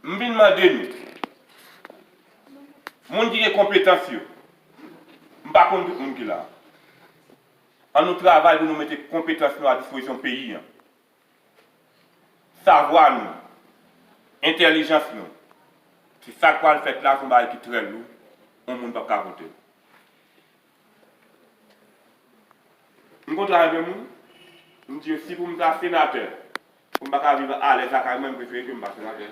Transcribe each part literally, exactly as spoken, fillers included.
M vin mande nou, moun ki gen konpetans yo, m pa konn tout moun ki la. An nou travay pou nou mete konpetans nou a dispozisyon peyi an. Savwa nou, entèlijans nou, se sa k pral fèt la, se yon bagay ki trè lou, yon moun p ap ka pote l. M konn travay avè moun, m di yo si pou m ta senatè, pou m pa ka viv alèz lakay mwen, m prefere ke m pa senatè.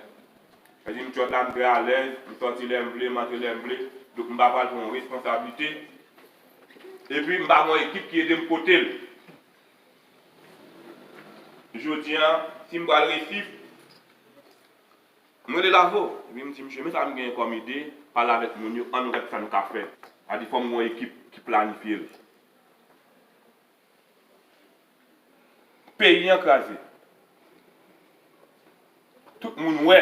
Sa di m tchòt la, m trè alèz, m sòti lè m vle, m antre lè m vle, donk m pa pral pran yon responsablite, epi m pa gen yon ekip ki ede m pote l. Jodi a, si m pral Resif, m rele Lavo. Epi m di, "Misye, men sa m gen kòm ide, pale avèk moun yo, ann nou gad sa nou ka fè." Sa di fò m gen yon ekip ki planifye l. Peyi an kraze. Tout moun wè.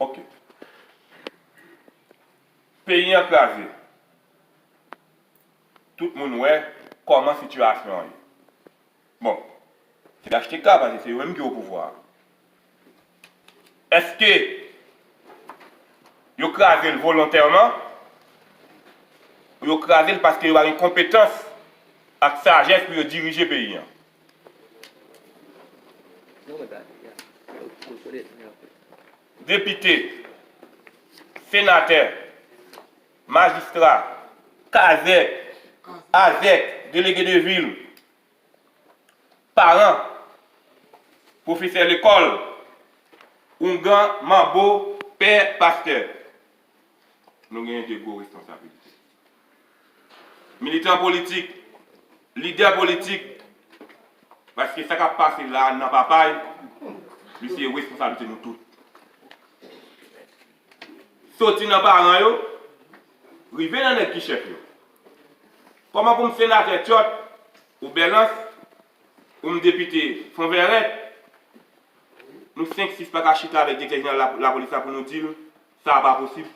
Ok. Peyi an kraze. Tout moun wè kòman sitiyasyon an ye. Bon, se P H T K, paske se yo menm ki o pouvwa a. Èske yo kraze l volontèman, ou yo kraze l paske yo pa gen konpetans ak sajès pou yo dirije peyi an? Depite, senatè, majistra, kazèk, azèk, delege de vil, paran, pwofesè lekòl, oungan, manbo, pè, pastè. Nou genyen de gwo responsabilite. Militan politik, lidè politik, paske sa k ap pase la a nan Papay, li se responsabilite nou tout. Soti nan paran yo, rive nan nèg ki chèf yo. Kòman pou m senatè tchòt, ou bèlans, ou m depite fon vèrèt, nou senk sis pa ka chita avèk direktè jeneral la, lapolis la pou nou di l, sa a pa posib,